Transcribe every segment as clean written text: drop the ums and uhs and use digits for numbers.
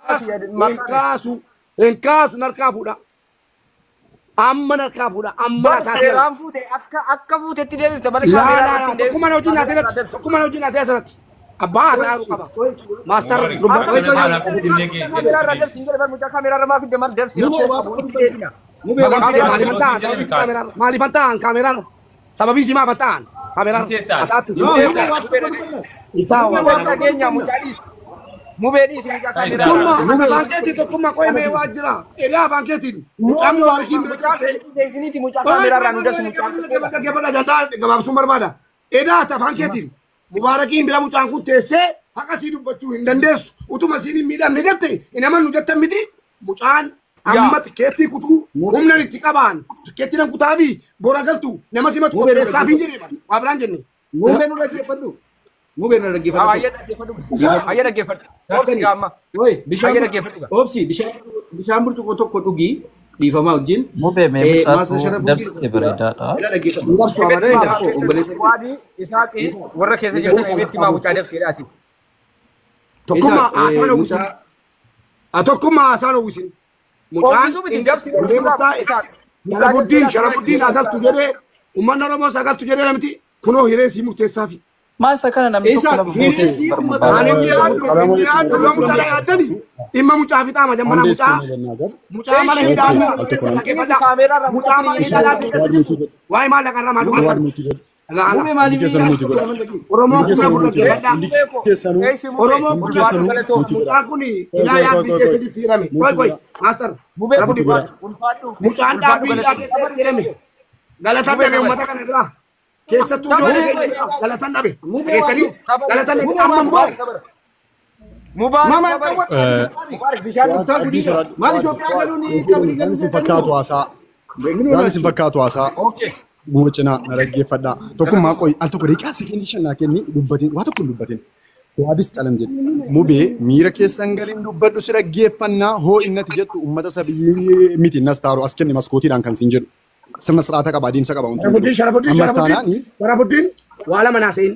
Hin kaasu. Hin kaasu narkaa fuudha. Amma narkaa fuudha. Amma Bar nasaa seeraan fuute akka fuutetti deebifta malee Laa kaameeraa laa irratti laa hin deebiftu. tokkummaa na wajjin haasee irratti tokkummaa na wajjin haasee asirratti. Abbaa haasaa jiru qaba. Maastar Mubarak, dubbadhu. Akka kana fuutetti kana kaameeraa irraa dabsi hin jedhe bar mucaa kaameeraa irra maaf hidde maal dabsi rakkoo qabu itti deebina. Mubee Baga waan fide tokko maaliifan ta'an sababii kaameeraarra maaliifan ta'an kaameeraarra sababii simaafan ta'an kaameeraarra Murteessaan. ataatti Yoo mubee waan tokko dubbadhu. hin taa'u Mubee waan waan kana. Dhageenya mucaa dhiisi. Mubee dhiisi mucaa kaameeraa irraa. Tokkummaa ati afaan keetiin tokkummaa qo'ee mee waa jira. Edaa afaan keetiin mucaan mubaarakiin bira Mucaa qabdee. keessiniiti mucaa kaameeraa irraa nu dabsi mucaa. Gabaabsuun barbaada. Edaa ati afaan keetiin mubaarakiin bira mucaan kun teessee haqa sii dubbachuu hin dandeessu. Utuma siin hin miidhamne jette hin amannu jettan miti. Mucaan amma tikeettii kutuu humna itti qabaan tikeettii nan kutaa fi bora galtu nama simatu qopheessaaf hin jedhee waa biraan jenne. Mubee nu dhaggeeffadhu. Mubee nu dhaggeeffadhu. Ayya dhaggeeffadhu. Ayya dhaggeeffadhu. Obsi gaamma. Oi, Ayya bishaan dhaggeeffadhu. obsi bishaan bishaan burcuqqoo tokko dhugii dhiifamaa wajjin. Mubee mee Maastar mucaatu Sharafuddin dabsite bareedaadha. Ila dhaggeeffadhu. Hin dabsu abadan hin dabsu. Obboleessa Waadii Isaaqii warra keessa jirtan itti maa mucaa dabsiidhaati. Tokkummaa Isaaq, haasaan uwwisin. mucaa Tokkummaa haasaan uwwisin. Mucaan Oomishuu miti dabsi dabsuudhaaf Isaaq. Sharafuddiin Sharafuddiin sagaltu jedhee uummanni Oromoo sagaltu jedhee namti kunoo hiree sii murteessaafi. Maal isa kana namni tokko Isaaq, lama vootee hiree bar uummata Ani Mubaarak. inni yaaddu inni yaaddu yoo mucaa yaaddani dhimma mucaa fixaama jammana mucaa mucaa mana hidhaa Dhiisi kaameeraa irraa mucaa mana hidhaa waa'ee maallaqa irraa maal dubbatan Mubee dhagaala maaliif Oromoon kuma kun dhaggeeffadhaa Oromoon kun mucaan kun hidhaa yaabbii keessatti itti hidhame qoy qoy maastar Mubee kun mucaan dhaabbii hidhaa keessatti itti hidhame galatan dhabe uummata kana biraa keessattuu ijoollee keenya biraa galatan dhabe keessanii galatan dhabe amma immoo Mubaarak Mama sabari. Mubaarak bishaan Maal Maal Itoophiyaa galuun qabri Waan isin fakkaatu haasaa. Waan isin fakkaatu haasaa. Okay. Guma cinaa na dhaggeeffadhaa. Tokkummaa qoyi al tokko daqiiqaa sekeendii shan naa kenni dubbatin waa tokko hin dubbatin. Waadis calam jedhe. Mubee miira keessan galiin dubbadhu si dhaggeeffannaa hoo innati jettu uummata sabiyyii miti nas taaru as kenni maskootiidhaan kan sin jedhu. Sirna siraataa qaba adeemsa qaba wanti Sharafuddiin Sharafuddiin Ammas Sharafuddiin taanaani Sharafuddiin waa lama naa se'in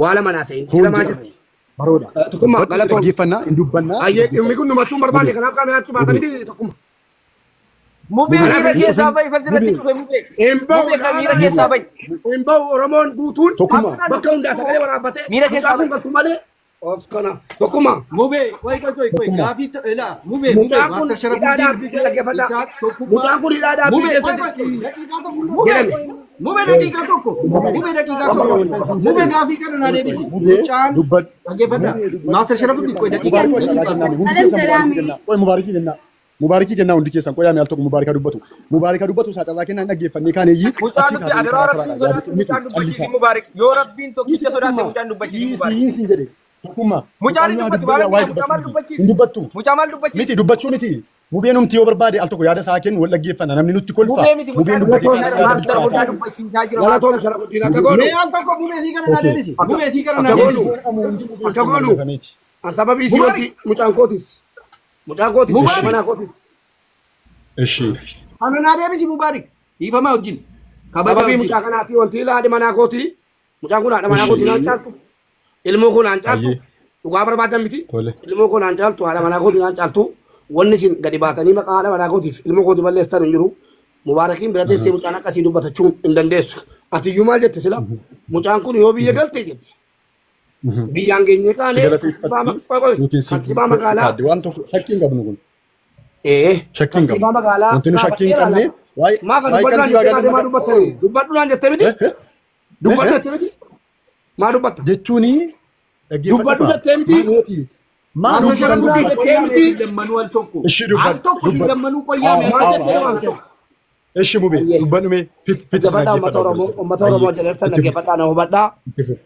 waa lama naa se'in hoon sila maal jedhama. jette Baroodha. Tokkummaa Dubbadhu si galatoon dhaggeeffannaa hin dubbannaa. ayyee dhimmi kun dhumachuu hin barbaanne kanaaf kaameeraatti baata miti tokkummaa. Mubee miira keessaa bahi falsirratti cufe mubee. Hin bahu Mubee kan miira keessaa bahi. hin bahu Oromoon guutuun Tokkummaa. bakka hundaa sagalee waraabbatee Miira keessaa mucaan kun galtu malee of kana tokkummaa. Mubee qoy qoy qoy qoy gaafii ilaa mubee mubee Mucaan kun Maastar hidhaa Sharafuddin dhaabbii dhaggeeffadhaa. Isaaq tokkummaa Mucaan kun hidhaa dhaabbii Mubee qoy keessatti qoy daqiiqaa tokko jedhame. Mubee daqiiqaa tokko mubee daqiiqaa tokko mubee gaafii kana naa deebisi Mubee mucaan dubbadhu. dhaggeeffadhaa Maastar Sharafuddin qoy daqiiqaa Mubaarakii kennaa daqiiqaa hundi keessan mubaarakii kennaa. Qoy mubaarakii kennaa. Mubaarakii kennaa hundi keessan qoy al tokko mubaaraka dubbatu. Mubaaraka dubbatu isaa carraa kennaa hin dhaggeeffannee kaan eeyyii Mucaan achii nuti kaatanii adaraa karaa rabbiin karaadha. sodaatti Yaadatu miti mucaan dubbachiisi callisaa. Mubaarak. Yoo rabbiin tokkicha sodaatte mucaan dubbachiisi Mubaarak. Dhiisii siin jedhe. Tokkummaa. Mucaan hin Mucaan dubbatu dubbatu maal waa'ee mucaa maal dubbachuu miti. dubbachiisi? Hin dubbattu. Mucaa maal dubbachiisi? Miti dubbachuu miti. Mubeen humti yoo barbaade al tokko yaada isaa kennu wal dhaggeeffanna namni nutti kolfa. Mubee miti Mubeen mucaan dubbatee dubbachiisaa kan jira. yaada Maastar mucaa bilchaataa. dubbachiisaa jira. Galatoon Sharafuddiin akka goonu Mee al tokko mubee sii kana naa Okay. deebisi mubee sii kana naa Akka deebisi goonu akka goonu an sababii isii wanti mucaan kootis mucaan kootis Mubaarak. mana kootis Ishi. Ana naa deebisi Mubaarak dhiifamaa wajjin kabajaa sababii wajjin mucaa kanaafi wanti haadha manaa kooti mucaan kun haadha manaa kooti naan caaltu ilmoo koo naan caaltu Ayyee. dhugaa barbaadan miti Tole. ilmoo koo naan caaltu haadha manaa kooti naan caaltu wanni isin gadi baatanii maqaa haadha manaa kootiif ilmoo kooti balleessitan hin jiru mubaarakiin bira teessee mucaan akkasii dubbatachuu hin dandeessu ati iyyuu maal jette sila mucaan kun yoo biyya galte jette biyyaan geenyee Si kaanee galateeffatti yookiin si kantiibaa si magaalaa kaadde waan tokko shakkii hin qabnu kun. ee Shakkii hin qabnu. kantiibaa magaalaa Wanti nu shakkii hin qabne waa'ee maa kan waa'ee dubbadhu kantiibaa naan jettee maa galma dubbatta dubbadhu naan jettee miti dubbadhu jettee miti maa dubbatta jechuuni dhaggeeffadhu Dubbadhu jettee miti. Maalooti. Maal Maastar kan Sharafuddin dubbatu? jettee miti. lammanuu al tokko Ishi dubbadhu, al tokko dubbadhu. lammanuu qoyyaa mee maal Aama, jettee aama. maal tokko Ishi mubee Ayyee. dubbadhu mee fit fit isin Dhaggeeffadhaa uummata dhaggeeffadha Oromoo obboleessa. uummata Oromoo Ayyee. jedheertan Itti fufi. dhaggeeffadhaa na hubadhaa. Itti fufi.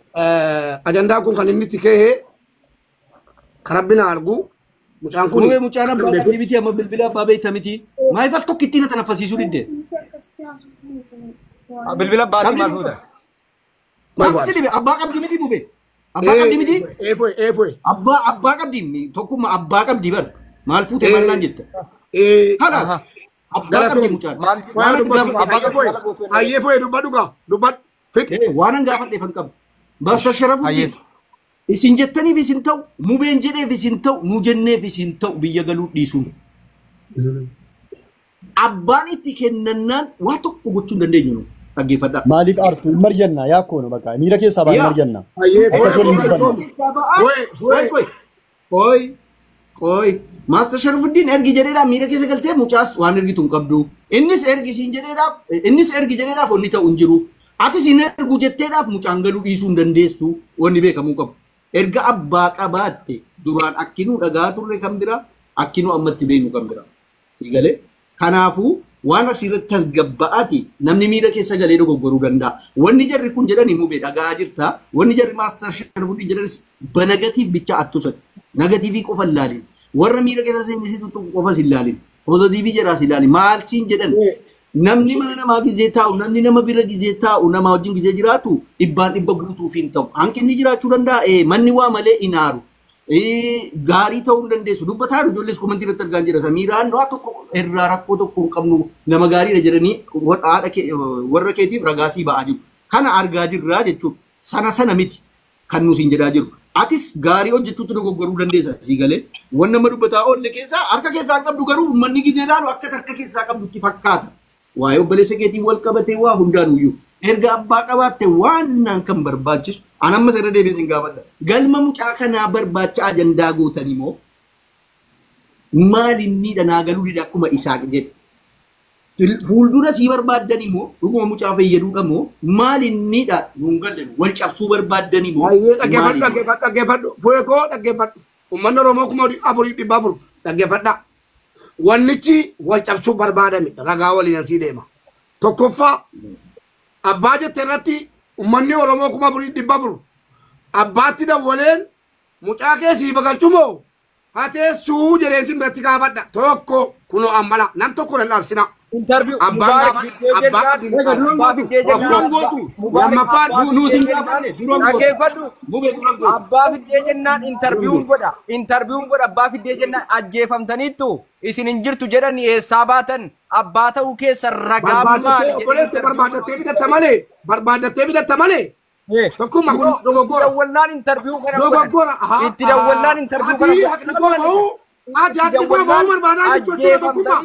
Ajandaa kun kan inni itti ka'e kan rabbi na argu mucaan kun Mubee mucaan abbaa qabdi miti amma bilbila abbaa beekta miti maayif al tokko ittiin tanaffasiisuu didde Bilbila baatii maal fuuta? Maal si dhibe abbaa qabdi miti mubee abbaa qabdi miti Eefoye eefoye abbaa abbaa qabdi tokkummaa abbaa qabdi bar maal fuute maal naan jetta Halas abbaa qabdi Galatoon. mucaan Maal Waan dubbatu abbaa qabdi maal gootu? Ayyee foye dubbadhu gaa dubbadhu fit waan an gaafadheef hin qabu Maastar Sharafuddin Ayyee. Isin jettaniif isin ta'u, mubeen jedheef isin ta'u, nu jenneef isin ta'u biyya galuu dhiisuun. Abbaan itti kennannaan waa tokko gochuu hin dandeenyu nu dhaggeeffadhaa. Maaliif aartu hin marjanna yaa koonu bakka miira keessaa baane marjanna. Akkas waliin dubbanna. Qoy qoy qoy Master Sharfuddin ergi jedheedhaaf miira keessa galtee mucaas waan ergitu hin qabdu. Innis ergi siin jedheedhaaf innis ergi jedheedhaaf wanni ta'u hin jiru. Atis hin ergu jetteedhaaf mucaan galuu dhiisuu hin dandeessu wanni beekamuu qabu. Erga abbaa qabaatte duraan akkinuu dhagaa turre kan biraa akkinuu ammatti beeknu kan biraa. Sii galee kanaafuu waan asirratti tasgabba'aati namni miira keessa galee dogoggoruu danda'a. Wanni jarri kun jedhan mubee dhagaa jirta. Wanni jarri Master Sharfuddin jedhanis banagatiif bicha attusatti. Nagatiivii qofa hin laalin. Warra miira keessa seensitu tokko qofas hin laalin. Poozitiivii jedhaas hin laalin. Maal siin jedhan namni mana namaa gizee taa'u, namni nama bira gizee taa'u, nama wajjin gizee jiraatu dhibbaan dhibba guutuuf hin ta'u. Hanqinni jiraachuu danda'a. Manni waa malee hin aaru. Gaarii ta'uu hin dandeessu. Dubbataa jiru ijoollees komantii irratti argaa jira. Samiiraan waa tokko irraa rakkoo tokko hin qabnu nama gaariidha jedhanii warra keetiif ragaasii ba'aa jiru. Kana argaa jirraa jechuudha. Sana sana miti kan nu siin jedhaa jiru. Atis gaarii hojjechuutti dogoggoruu dandeessa sii galee. Waan nama dubbataa oolle keessaa harka keessaa qabdu garuu uummanni gizee ilaalu akka harka keessaa qabdutti fakkaata. Waa'ee obboleessa keetiin wal qabatee waa hundaanuyyuu. Erga abbaa qabaatte waan naan kan barbaachisu an amma irra deebiin sin gaafadha. Galma mucaa kanaa barbaacha ajandaa gootan immoo maal inni dhanaa galuu dida akkuma isaa jedhe. Fuuldura sii barbaaddan immoo dhuguma mucaa fayyaduudha immoo maal inni dha nuun galle wal cabsuu barbaaddan immoo. Dhaggeeffadhu dhaggeeffadhu dhaggeeffadhu fuula koo dhaggeeffadhu uummanni Oromoo 4400 dhaggeeffadha. Wannichi wal cabsuu barbaadame ragaa waliin asii deema. Tokkoffaa abbaa jette irratti uummanni Oromoo 4400 abbaatti dawwaleen mucaa kee sii bagalchu moo hateessuu jedheen sin biratti gaafadha. Tokko kunoo ammala nam tokko nan dhaabsina. Interview Mubarak abbaa fiddee jennaan interviewun godha. Interviewun godha abbaa fiddee jennaan ajjeefamtaniittu isin hin jirtu jedhani eessaa baatan abbaa ta'uu keessa ragaa maali jedhanii barbaadattee bidatta malee barbaadattee bidatta malee tokkummaa kun dogoggora. Dawwallaan interview kana dogoggora. Itti dawwallaan interview kana Ati haqni koo bahuu barbaadaa jirtu jechuudha tokkummaa.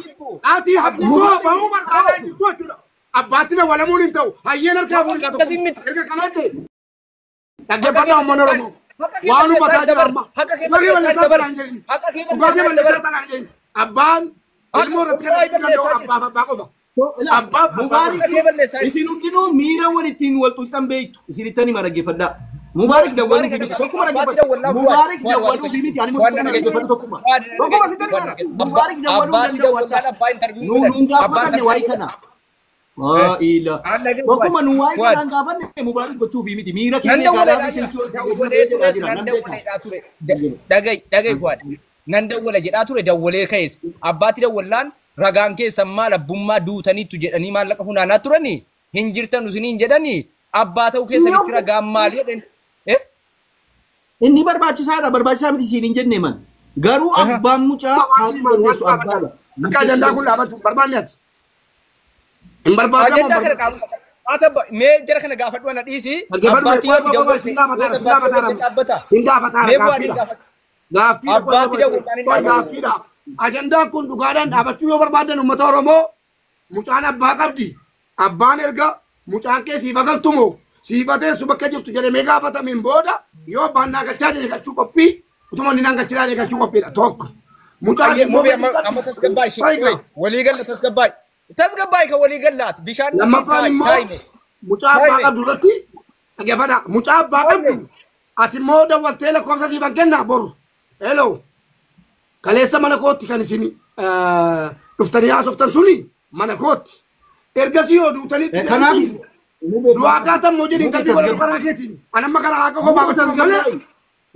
Ati haqni koo bahuu barbaadaa jirtu jechuudha. Abbaatti dawwalamuun hin ta'u. Hayyeen harkaa fuudhii tokko. Erga kanaa ta'e. Dhaggeeffadhaa uummanni Oromoo. Waan hubataa jira amma. Dhugaa balleessaa tanaan hin jedhin. Dhugaa balleessaa tanaan hin jedhin. Abbaan ilmoo irratti kan danda'u abbaaf abbaa qofa. Abbaaf Mubaarik isin hundinuu miira walittiin wal xuxxan beektu. Isin itti hima dhaggeeffadhaa. Mubaarik dawwaluu fi miti tokkuma dhaggeeffadhu. Mubaarik dawwaluu fi miti ani muslima dhaggeeffadhu tokkuma. Tokkuma sitti hima. Mubaarik dawwaluu danda'u adda. Nu nuun gaafatanne waa'ee kana. Waa ila. Tokkuma nu waa'ee kanaan gaafanne Mubaarik gochuu fi miti miira keenya gaafa silkii ol jira nan beeka. Dhagai dhagai Fuad. Nan dawwala jedhaa ture dawwalee ka'es. Abbaatti dawwallaan ragaan keessan maal abbummaa duutaniittu jedhanii maallaqa funaanaa turanii hin jirtan isiniin jedhanii abbaa ta'uu keessanitti ragaan maal jedhan. Inni barbaachisaadha barbaachisaa miti siin hin jenne man. Garuu abbaan mucaa haadha dandeessu abbaadha. Akka ajandaa kun dhaabachuu barbaanne ati. Hin barbaadamu. Ajandaa kana qaama mee jara kana gaafadhu ana dhiisi. Abbaatti yoo itti dawwalte Hin gaafataara gaaffiidha. Gaaffiidha gaaffiidha. Ajandaan kun dhugaadhaan dhaabachuu yoo barbaadan uummata Oromoo mucaan abbaa qabdi. Abbaan erga mucaan kee siif agaltumoo siifateessu bakka jirtu jedhamee gaafatameen booda yoo abbaan naa galchaa jedhe galchuu qophii utuma inni naan galchaa jedhe galchuu qophiidha tokko. Mucaan immoo walii galla tasgabbaay. Tasgabbaay kan walii gallaati bishaan lammaffaan immoo mucaa abbaa qabdu irratti dhaggeeffadha mucaa abbaa qabdu ati immoo dawwaltee lakkoofsa siifan kenna boru. Hello. Kaleessa mana kootti kan isin dhuftanii haasoftan suni mana kootti. Ergasii yoo duutanitti Kanaaf du'aa kaatan moo jedhin galbii wal karaa keetiin. Ani amma karaa haqa koo baafachuu malee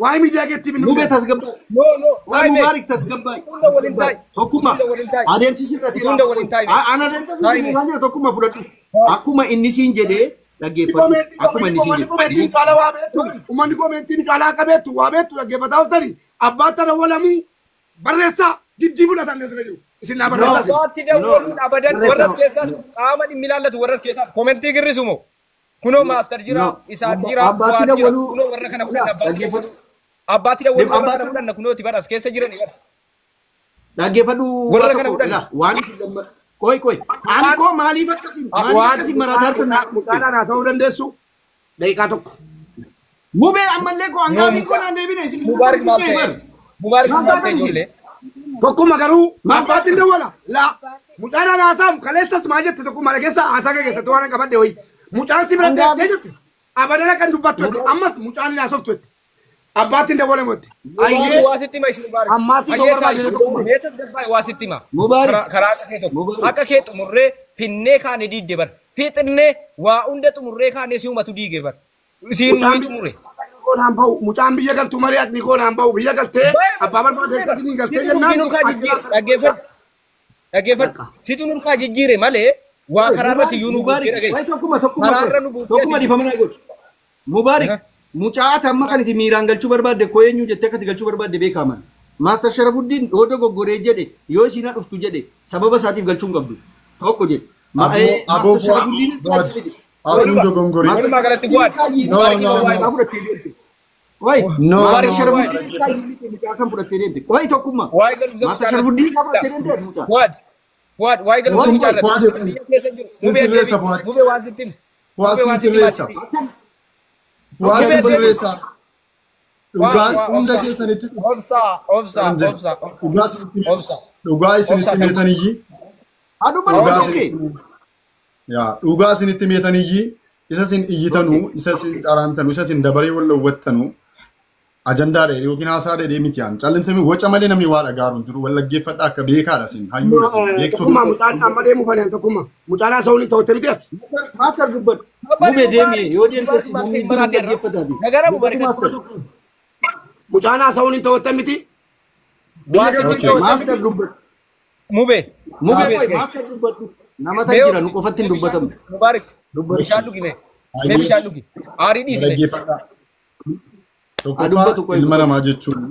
waa'ee miidiyaa keettiif hin Mubee tasgabbaay. No no. Mubaarik tasgabbaay. Hunda waliin taa'i. Tokkummaa. Adeemsi sirratti. Hunda waliin taa'i. Ana adeemsi sirratti tokkummaa fudhadhu. Akkuma inni siin jedhee dhaggeeffadhu. Akkuma inni siin jedhee. Uummanni caalaa waa beektu. Uummanni koomentiin caalaa akka beektu waa beektu dhaggeeffataa ooltani. Abbaan tana walamuu barreessaa giddii fudhatan asirra jiru. Isin naa barreessaa. Abbaatti dawwaluun abadan warra keessaa qaama dhimmi ilaallatu warra keessaa komentii girrisu moo. Kunoo maastar jira, No. isaan jira, Abbaatti Fuwaad jira. dawwaluu- Kunoo warra kana fudhanna abbaatti Dhaggeeffadhu. dawwaluu. Abbaatti dawwaluu warra kana Abbaatti- fudhanna kunooti bara as keessa jirani. Dhaggeeffadhu Warra waa kana tokko fudhanna. ilaa waan isin Qoy qoy. Ani koo maaliif akkasiin maaliif akkasiin maraataa jirtan? Mucaadhaan haasa'uu dandeessu daqiiqaa tokko. Mubee ammallee koo hangaafii koo naan deebine isin. Mubaarik maal ta'e? Mubaarik Maal maal ta'e taatan isin? ijoollee? Tokkuma garuu abbaatti hin dawwala. Laa mucaan haasa'amu kaleessas maal jette tokkuma keessa haasaa kee keessatti waan hin qabadhe wayi. Mucaan si bira teessee jette abadana kan dubbattu jette ammas mucaan hin haasoftu jette. Abbaatti hin dawwalamu jette. Ayyee Waa sitti hima ishii Mubaarik. Ammaa si Ayyee barbaade taa'i. tokkuma. Mee tasgabbaa'e waa sitti hima. Mubaarik. Karaa akka kee tokko. Mubaarik. Akka kee xumurree finnee kaane diidde bar. Fixnee waa hunda xumurree kaane si uumatu diige bar. Isiin Mucaan nuyi xumure. koonaan bahu mucaan biyya galtu malee ati koonaan bahu biyya galtee abbaa barbaade akkasii galtee Situ dubbii nurkaa jijjiire dhaggeeffadhu. Dhaggeeffadhu. Situ nurkaa jijjiire malee waa karaa irratti iyyuu nu buuftee dhagaye. Wayi tokkuma tokkuma Karaarra nu buuftee tokkuma dhiifama naa godhu. Mubaarik Aha. mucaa amma kan itti miiraan galchuu barbaadde koo eenyu jettee akka itti galchuu barbaadde beekaman. Maastar Sharafuddin yoo dogoggoree jedhe yoo isiin dhuftu jedhe sababa isaatiif galchuu hin qabdu. Tokko jedhe. Aboo Maastar Sharafuddin Abuun dogongorii. Walumaa galatti bu'aadha. No, no, no. fudhattee deemte. Wayi No, Maastar no. Sharafuddin mucaa kan fudhattee deemte. Wayi tokkummaa. Waa'ee galumsa Maastar Sharafuddin kan fudhattee deemte ati mucaa. Fuad. Fuad waa'ee galumsa Fuad, mucaa Fuad, irratti. Biyya keessa jiru. Sin Mubee sirreessa, deebi. Fuad. Mubee waan sitti hima. Fuad Mubee sin waan sitti hima. sirreessa. Fuad sin sirreessa. Dhugaa hunda keessanitti Obsaa, obsaa, obsaa. dhugaa isinitti Obsa. dhugaa isinitti Obsa. meetaniyyi Aduu dhugaa bara tokkee. isinitti yaa dhugaa isinitti meetaniyyi isa isin iyyitanuu isa isin xaraantanu isa isin dabaree wal dhowwattanu ajandaa dheedhee yookiin haasaa dheedhee miti yaan callinsame waca malee namni waa dhagaaru hin jiru wal dhaggeeffadhaa akka beekaadha isin hayyuudha isin Tokkummaa beektu mucaan amma deemu fadhan tokkummaa mucaan haasa'uun hin ta'utte miti ati. Maastar dubbadhu. Mubee deemi yoo deemte si namni dhaggeeffataati. Nagara Mubaarik. Maastar. Mucaan haasa'uun hin ta'utte miti. Waa sitti Okay. hima. Maastar dubbadhu. Mubee. Mubee qoy maastar dubbadhu. Nama tan jira nu qofatti hin dubbatamu. Mubaarik. Dubbadhu. Bishaan dhugi mee. Mee bishaan dhugi. Aarii dhiisne. dhaggeeffadhaa. Haa dubbatu Tokkoffaa qoy. ilma namaa jechuun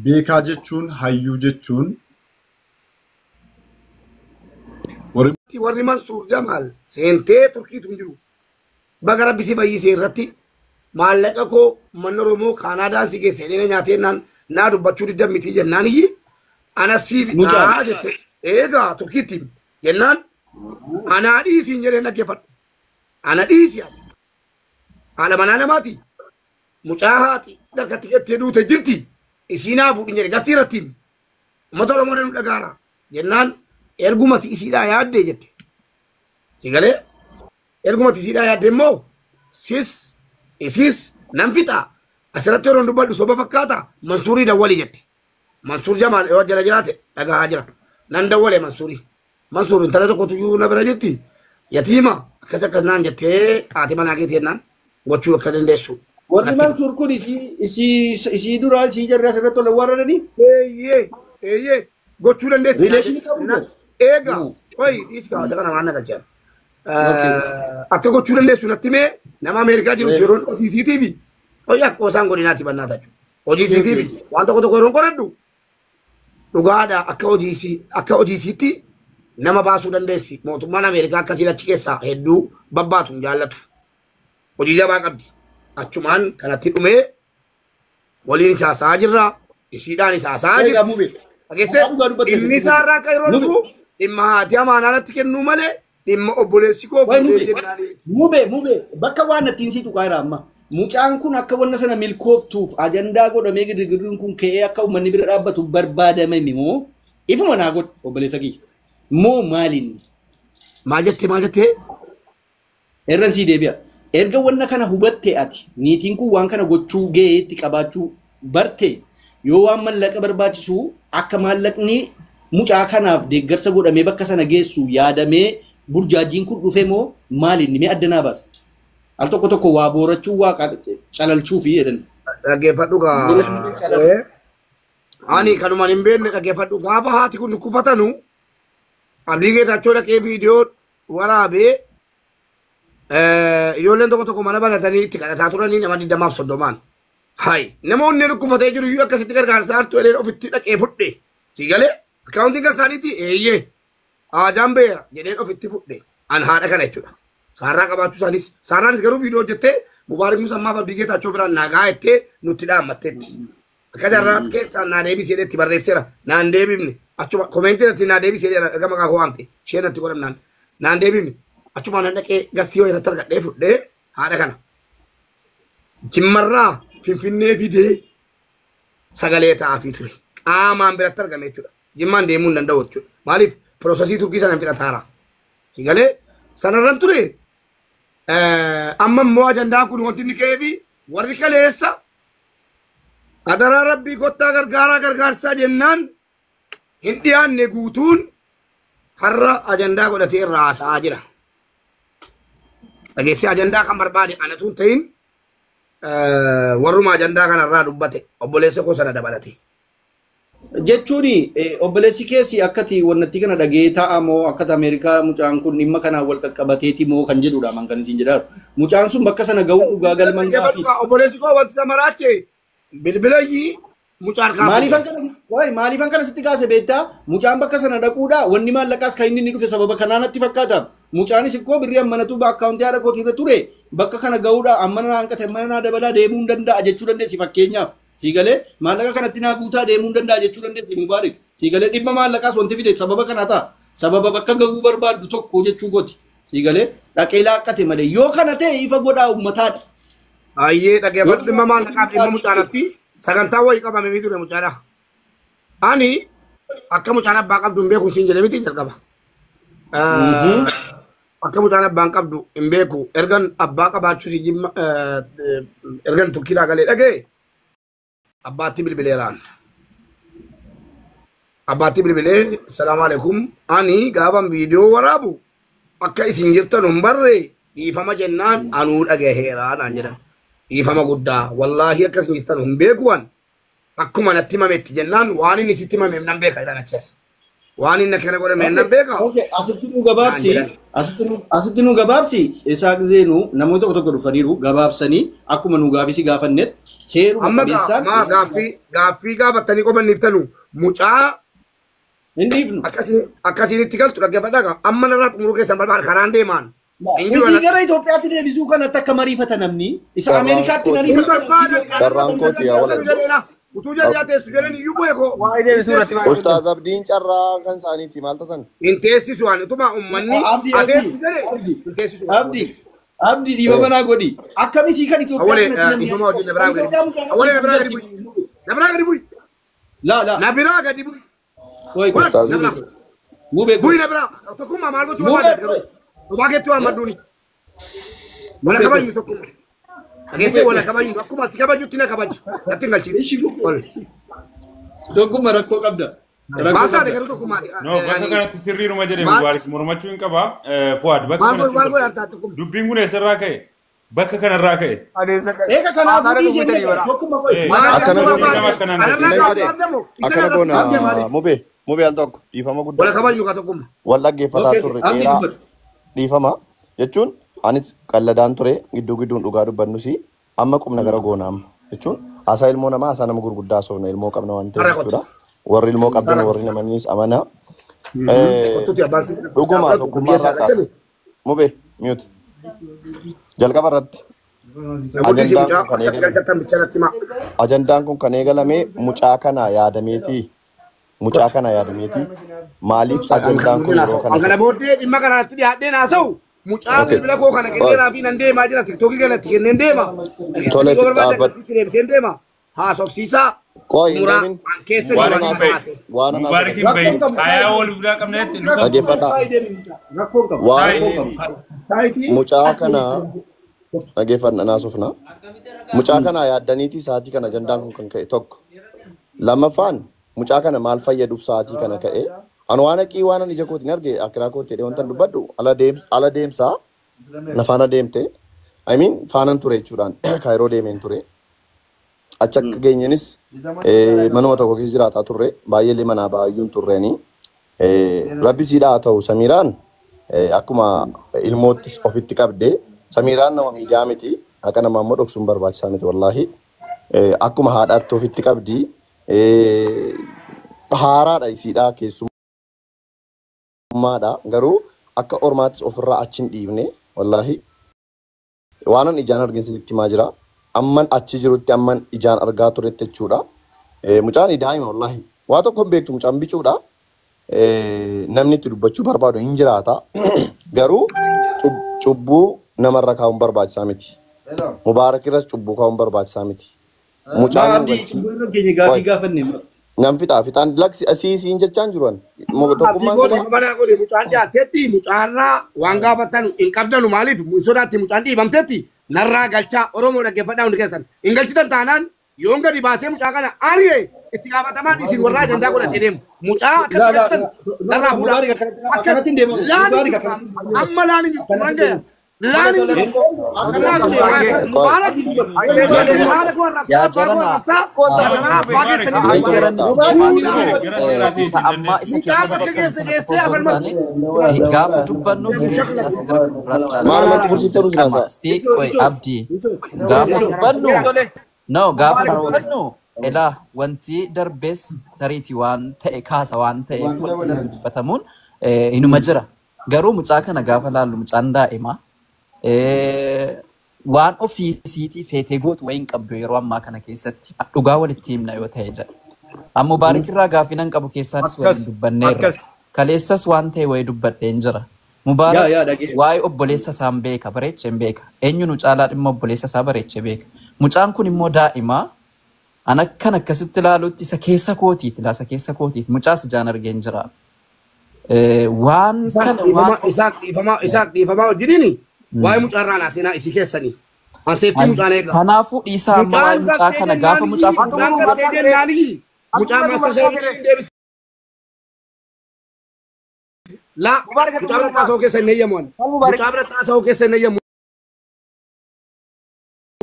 beekaa jechuun hayyuu jechuun warri Warri Mansuur Jamaal seentee Turkiitu hin jiru. Baga rabbi si fayyisee irratti maallaqa koo manni Oromoo Kaanaadaan si geesse jedhee nyaatee naan naa dubbachuu diddan miti jennaan iyyi ana siif Mucaan. naa jette eegaa Turkiitti jennaan anaa dhiisiin jedhee dhaggeeffadhu. Ana dhiisi ati. Haadha manaa namaati. Mucaa haati harkatti gattee duute jirti. Isiinaa fuudhin jedhe gastii irratti uummata Oromoo danuu dhagaara jennaan ergumati isiidhaa yaaddee jette. Si galee ergumati isiidhaa yaadde immoo sis isiis nan fixa asirratti yeroo dubbadhu soba fakkaata Mansuurii dawwali jette. Mansuur Jamaal yoo jala jiraate dhagahaa jira. Nan dawwale Mansuurii. Mansuur intala tokkotu iyyuu na bira jirti. Yatiima akkas akkas naan jettee haati manaa keetii jennaan gochuu akka dandeessu. Warri Mansuur kun isii dura isii jarri asirratti ol warradanii. Eeyyee eeyyee gochuu dandeessi. Rileeshinii qabu moo? Eega qoyi dhiisi kaasa kana waan nagalchan. Akka gochuu dandeessu natti mee nama Ameerikaa jiru yeroon hojii isiitiifi qoyi akka osaan godinaatti bannaa tachu. Hojii isiitiifi waan tokko tokko yeroon qoradhu dhugaadha akka hojii isii akka hojii isiitti nama baasuu dandeessi. Mootummaan Ameerikaa akkasiin achi keessaa hedduu babbaatu hin jaallatu. Hojii jabaa qabdi. Achumaan kanatti dhumee waliin isaa haasa'aa jirra. Isiidhaan isaa haasa'aa jirra. Dhageessee dhimmi isaarraa akka yeroo dhufu dhimma haati amaanaa natti kennuu malee dhimma obboleessi koo Wayi fuudhee mubee jennaan miti. mubee mubee bakka waan nattiin sii tuqaa jira amma. Mucaan kun akka wanna sana milkooftuuf ajandaa godhamee girgirriin kun ka'ee akka uummanni bira dhaabbatu barbaadame moo ifuma naa godhu obboleessa kiyya. Moo maaliin? Maal jettee maal jettee? Erran sii deebi'a. Erga wanna kana hubatte ati niitiin kun waan kana gochuu ga'eetti qabaachuu barte yoo waan mallaqa barbaachisu akka maallaqni mucaa kanaaf deeggarsa godhamee bakka sana geessu yaadamee burjaajiin kun dhufe moo maaliin mee adda naa baasa. Al tokko tokko waa boorachuu waa calalchuu fi jedhan. Dhaggeeffadhu gaa. Ani kanumaan hin beekne dhaggeeffadhu gaafa haati kun kufatanu Abdii Geetaachoo dhaqee viidiyoo waraabee ijoolleen tokko tokko mana banatanii itti kadhataa turanii nama 20-30. Hai namoonni dhukkufatee jiru iyyuu akkasitti gargaarsa hartu jedhee ofitti dhaqee fudhe. Si galee akkaawuntiin kan isaaniiti eeyyee haajaan beera jedheen ofitti fudhe. An haadha kana jechuudha. Saarraa qabaachuu isaanis saarraanis garuu viidiyoo hojjettee Mubaarak Musa ammaaf Abdii Geetaachoo biraan naagaa jettee nutti dhaammatteetti. Akka jarraa keessaa naa deebisee itti barreesseera. Naan deebifne. Achuma koomeentii irratti naa deebisee erga maqaa koo waamte. Isheen natti godhamnaan. Naan deebifne. Achuma nan dhaqee gastii wayii irratti argadhee fudhee haadha kana. Jimmarraa Finfinnee fidee sagalee ta'aafii ture. Qaamaan biratti argame jechuudha. Jimmaan deemuu hin danda'u jechuudha. Maaliif piroosesii turkii sana fudhataara. Sagalee sanarran ture. Amma immoo ajandaan kun wanti inni ka'eefi warri kaleessa adaraa rabbii kottaa gargaaraa gargaarsaa jennaan hin dhiyaanne guutuun har'a ajandaa godhatee irraa haasa'aa jira. Dhageessee ajandaa kan barbaade anatu hin ta'in warruma ajandaa kanarraa dubbate obboleessa koo sana dabalate. Jechuun obboleessi keessi akkati wannatti kana dhagee taa'a moo akkati Ameerikaa mucaan kun dhimma kanaan wal qaqqabateeti moo kan jedhudha man kan isin jedhaaru. Mucaan sun bakka sana ga'uu dhugaa galman gaafii. Obboleessi koo wanti isa maraache bilbilayyii mucaan kaafuu. Maaliifan kana sitti kaase beektaa? Mucaan bakka sana dhaquudha wanni maallaqaas kan inni dhufe sababa kanaa natti fakkaata. Mucaanis ikkoo birrii ammanatu akkaawuntii haadha kootii irra ture bakka kana ga'uudha ammana naa hanqate ammana naa dabalaa deemuu hin danda'a jechuu dandeessi fakkeenyaaf. Siigalee maallaqa kanatti naa guutaa deemuu hin danda'a jechuu dandeessi Mubaarik. Siigalee dhimma maallaqaas wanti fide sababa kana ta'a. Sababa bakka ga'uu barbaaddu tokko jechuu kooti. Siigalee dhaqee laaqqate malee yoo kana ta'e ifa godhaa uummataadha. Ayyee dhaggeeffadhu dhimma maallaqaaf dhimma mucaanatti sagantaa wayii qabame ture mucaadha. Ani akka mucaan abbaa qabdu hin beeku siin jedhe miti jalqaba. Akka mucaan abbaan qabdu hin beeku ergan abbaa qabaachuu si jimma ergan turkiidhaa galee dhagee abbaatti bilbileeraan. Abbaatti bilbilee salaamu alaikum ani gaafan viidiyoo waraabu akka isin jirtan hin barre dhiifama jennaan anuu dhagaheeraa naan jedhan. Dhiifama guddaa wallaahi akka isin jirtan hin beeku an akkuma natti himametti jennaan waan inni sitti himame nan beeka jedhan achas. Waan inni akkana godhame nan beeka. Asitti nu gabaabsi asitti nu gabaabsi Isaaq Zeenuu namoota tokko tokko dhufaniiru gabaabsanii akkuma nu gaafisi gaafannet seeruma qabeessaan. Amma gaaffii gaafattanii qofa inni iftanu mucaa hin dhiifnu. Akkasiin itti galtu dhaggeeffadhaa amma narraa xumuruu keessan barbaada karaan deemaan. Isii gara Itoophiyaatti deebisuu kanatti akka mariifata namni isa Ameerikaatti mariifata. Carraan kooti yaa walal. Utuu jarri teessu jedhan iyyuu bu'e koo. Ustaaz Abdiin carraa kan isaaniiti maal taatan? Hin teessisu ani utuma uummanni ateessu jedhe hin teessisu. Abdii dhiifama naa godhi. Akkamisii kan Itoophiyaatti namni. Awwalee na biraa gadi bu'i. Na biraa gadi bu'i. Laa laa. Na biraa gadi bu'i. Mubee bu'i na biraa. Tokkummaa maal gochuu barbaadde garuu. Dhugaa keetti waan madduuni. Wala kabajnu tokkummaa. Dhageessee wala kabajnu akkuma si kabajutti na kabaji. Natti hin galchine. Tokkummaa rakkoo qabda. Maal taate garuu tokkummaati. No bakka kanatti sirriiruma jedhe Mubaarik mormachuu hin qaba. Fuwaad bakka kanatti dubbiin kun eessarraa ka'e? Bakka kanarraa ka'e. Eega kanaafuu dhiisee tokkummaa qo'i. Akkana goona mubee al tokko dhiifama guddaa. Wala kabajnu kaa tokkummaa. Wal dhaggeeffataa turre dheeraa dhiifama jechuun anis qalladaan ture gidduu gidduun dhugaa dubbannusi amma qubna gara goona amma jechuun haasaa ilmoo namaa haasaa nama gurguddaa soofna ilmoo qabna waan ta'eef jechuudha. Warri ilmoo qabdan warri namanis amana. Dhuguma tokkummaa irraa kaasa. Mubee mute. Jalqaba irratti. Ajandaan kun kan eegalame mucaa kana yaadameeti. Mucaa kana yaadameeti. Maaliif ajandaan kun yeroo kana? Kana booddee dhimma kanatti dhiyaadheen haasa'u. Mucaa bilbila koo kana kenneenaa fi nan deemaa jira. Tiktookii kanatti kenneen deema. Tole dhaabbadhu. Deebiseen deema. Haasofsiisaa. Qoy hin Muraa deemin. keessa Waan jiran anaaf haase. waan anaaf Mubaarik hin bahin. Hayaa wal bulaa qabneetti nu dhaggeeffadhaa. Rakkoo qabu. Waan mucaa kana dhaggeeffadha naasofna. Mucaa kana yaaddaniiti sa'aatii kana ajandaan kun kan ka'e tokko. Lammaffaan mucaa kana maal fayyaduuf sa'aatii kana ka'e. Ani waan haqii waan ani ija kootiin arge akiraa kootti jedhee wanta dubbadhu ala deemsaa na faana deemte. I mean faanan ture jechuudhaan Kaayiroo deemeen ture. Achi akka geenyenis manuma tokko keessa jiraataa turre baay'eellee manaa baay'uun turreeni. Rabbi siidhaa haa ta'u Samiiraan akkuma ilmoottis ofitti qabde Samiiraan nama miidiyaa miti haqa namaa immoo dhoksuun barbaachisaa miti wallaahi. Akkuma haadhaatti ofitti qabdi haaraadha isiidhaa keessummaadha garuu akka ormaattis ofirraa achi hin dhiibne Wallaahi waanan ijaan argin sinitti himaa jira. Amman achi jirutti amman ijaan argaa turetti jechuudha. Mucaan daa'ima wallaahi. Waa tokko hin beektu mucaan bicuudha. Namni itti dubbachuu barbaadu hin jiraata. Garuu cubbuu namarra kaa'uun barbaachisaa miti. Mubaarak irras cubbuu kaa'uun barbaachisaa miti. Mucaan nu Abdii galchi. cubbuu irra keenya gaafii gaafanne. Nan fixaa fixaan laksi asii siin jechaan jiru ani. Tokkummaan silaa Mana godhe mucaan dhiyaatetti mucaarraa waan gaafattan hin qabdanu maaliif hin sodaatti mucaan dhiibamtetti narraa galchaa Oromoo dhaggeeffadhaa hundi keessan hin galchitan taanaan yoon gadi baasee mucaa kana ari'e itti gaafatamaan isin warraa ajandaa godhatee deemu mucaa akka La la galchitan narraa fuudhaa Mubaarak akka akkanatti hin deemamu. laan hin Mubaarak jiru akkanatti hin deemamu. amma laan hin jiru turan gaya laan hin jiru Mubaarak haala koo arrabsaa Yaa abbaa koo jarana arrabsaa masaraa abbaa keessanii hayyara nuti deemaa jirru isa ammaa isa mucaa keessa bakka bakka keessa sana geessee qofa osoo afan hin taane gaafa dubbannu hiree mucaa isa gara fuulduraas Maal ilaalaa matti fursiiftan dirqama. usinaasaa? Istii qoy abdii gaafa dubbannu no gaafa dubbannu elaa wanti darbees tariitii waan ta'e kaasa waan ta'eef wanti darbe dubbatamuun inuma jira. Garuu mucaa kana gaafa laallu mucaan daa'ima waan ofii isiitii feetee gootu wayiin qabdu yeroo ammaa kana keessatti dhugaa walitti himna yoo ta'e jedha. Amma Mubaarak irraa gaafii nan qabu keessaanis waliin dubbanneerra. Kaleessas waan ta'e wayii dubbadheen jira. Mubaarak Yaa dhagee. waa'ee obboleessa isaa hin beeka bareechee hin beeka. Eenyu nu caalaa dhimma obboleessa isaa bareechee beeka. Mucaan kun immoo daa'ima an akkan akkasitti ilaalutti isa keessa kootiiti laa isa keessa kootiiti mucaas ijaan argeen jira. Waan kana waan Isaaq dhiifamaa Isaaq dhiifamaa wajjiniini waa'ee mucaarraa naa seenaa isii keessanii. An seeftii mucaan eega. Kanaafuu dhiisaa amma waa'ee Mucaan mucaa gartee kana gaafa mucaa jennaanii mucaan fuuldura gartee jennaanii mucaa master sheerii deebise. La mucaa biratti haasa'uu keessa hin eeyyamu ani. Mucaa biratti haasa'uu keessa hin eeyyamu.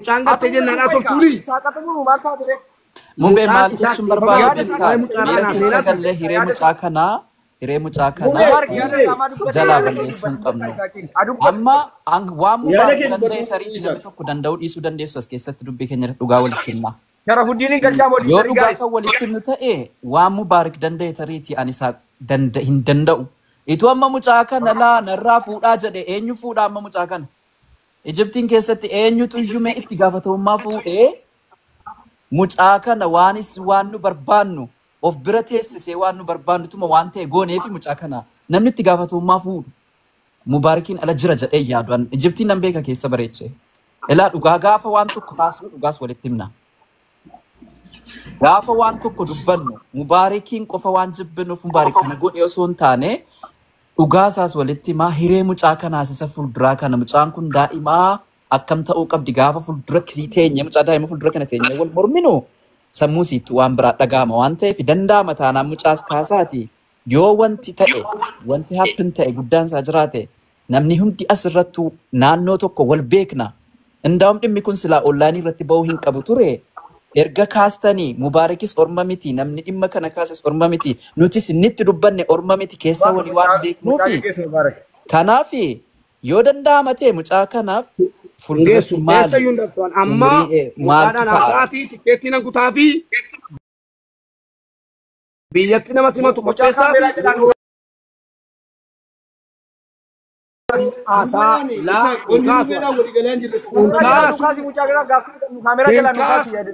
Mucaan gartee jennaan haasoftuuni. Mubee Mucaan maal Isaaq jechuun dhiifamaa barbaade waa'ee beekaa mucaarraa miira naa keessa seenaa gallee hiree mucaa kanaa jalaa balleessuu hin qabnu. Amma waan Yaada Mubaarak keenya danda'e barbaadu tariitii Isaaq. namni tokko danda'uu dhiisuu dandeessu as keessatti dubbii keenya irratti dhugaa walitti himna. Sharafuddiniin galchaa Yoo modii dhugaa guys. kan walitti himnu ta'e waan Mubaarak danda'e tariitii ani isaa hin danda'u. Ituu amma mucaa kana laa narraa fuudhaa jedhe eenyu fuudhaa amma mucaa kana? Ijiptiin keessatti eenyutu iyyuu mee itti gaafatamummaa fuudhee mucaa kana waanis waan nu barbaannu of bira teessisee waan nu barbaannu tuma waan ta'e goonee fi mucaa kana namni itti gaafatamummaa fuudhu Mubaarakiin ala jira jedhee yaadu. An Ijiptiin nan beeka keessa bareeche. Ilaa dhugaa gaafa waan tokko kaasnu dhugaas walitti himna. Gaafa waan tokko dubbannu Mubaarakiin qofa waan jibbinuuf Mubaarak kana godhe osoo hin taane dhugaa isaas walitti himaa hiree mucaa kanaas isa fuulduraa kana mucaan kun daa'imaa akkam ta'uu qabdi gaafa fuuldura kisii teenye mucaa daa'ima fuuldura kana teenye wal morminu sammuu isiitti waan biraa dhaga'ama waan ta'eef danda'ama taanaan mucaas kaasaati yoo wanti ta'e wanti happen ta'e guddaan isaa jiraate namni hundi asirrattu naannoo tokko wal beekna. Indaa'um dhimmi kun silaa onlaayinii irratti ba'uu hin qabu ture. Erga kaastanii Mubaarakis orma miti namni dhimma kana kaases orma miti nutis innitti dubbanne orma miti keessa walii waan beeknuufi. Kanaaf yoo danda'ama ta'e mucaa kanaaf fuulduratti Geessu keessa maali iyyuu hin dabsuun amma umurii maaltu mucaadhaan ta'a? haasa'aatii tikkeettii nan kutaa fi biyyatti nama simatu qopheessaa fi haasaa laa Isaaq hin wanti kaasu. nu fedhaa walii galaa hin jirre. Hin kaasu. Kaasi mucaa kana gaaffii kaameraa Hin jalaa nu kaasu. kaasi.